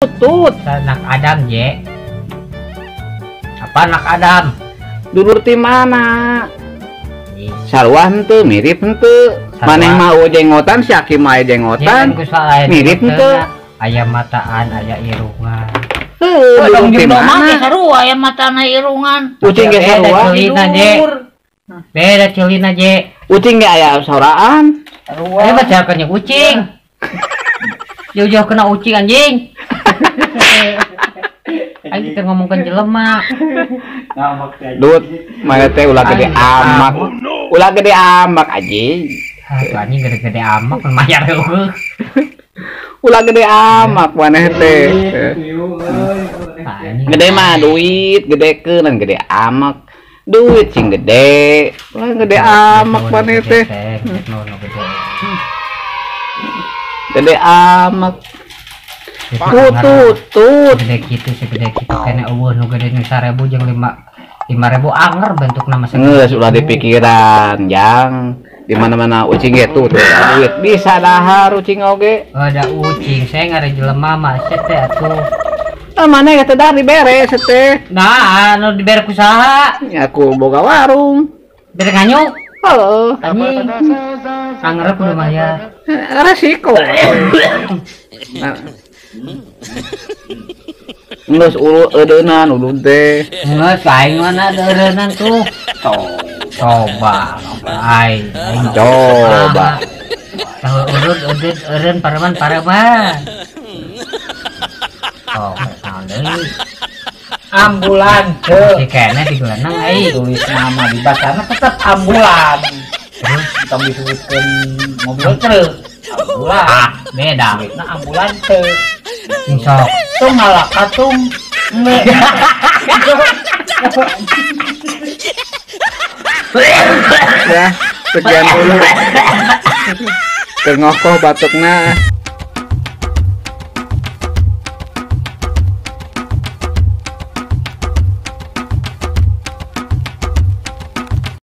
Tut. Anak Adam je. Apa anak Adam? Dulur ti mana? Sarua henteu mirip henteu. Maneh mah eueuh jenggotan si Aki mah aya jenggotan. Mirip henteu. Aya mataan, aya irungan. Heuh, dulur ti mana? Sarua aya mataan aya irungan. Ucing ge sarua. Celina je. Beda celina je. Ucing ge aya soraan. Sarua. Aya mah kena ucing. Jauh-jauh kena ucing anjing. Ayo kita ngomongkan jelema. Dut, mana teh ulah gede amak. Ulah gede amak anjing. Ah, anjing gede-gede amak mayar heueuh. Ulah gede amak maneh teh. Gede mah duit, gedekeun gede amak. Duit sing gede. Ulah gede amak maneh teh. Gede amak. Tutut. Gede kitu segede kitu kene eueuh nu gede nu 1000 jeung 5.000 anger bentuk nama segede. Geus ulah dipikiran, jang. Di mana-mana ucing ge tuh duit bisa dahar ucing oge. Ada ucing, saya ngare jelema mah sia teh atuh. Ah mana ge teh dahar dibere sia teh. Nah, anu dibere ku saha? Ya ku boga warung. Bere nganyuk. Heeh. Anjing. Anger kudu mayar. Resiko. Nah. Geus ulu eudeunan ulun teh. Geus aing mana eudeunan tuh. Coba aing. Coba. Tahu urut eudeun eureun pareman pareman. Oh, naon deui. Ambulan teu. Si kene digeleneng aing. Tulis nama dibacana tetep ambulan. Terus tong disebutkeun mobil truk. Ambulan. Ah, beda. Nah, ambulan teu. Sok. Tung ngalaka tung. Ya, sekian dulu. Kengokoh batukna.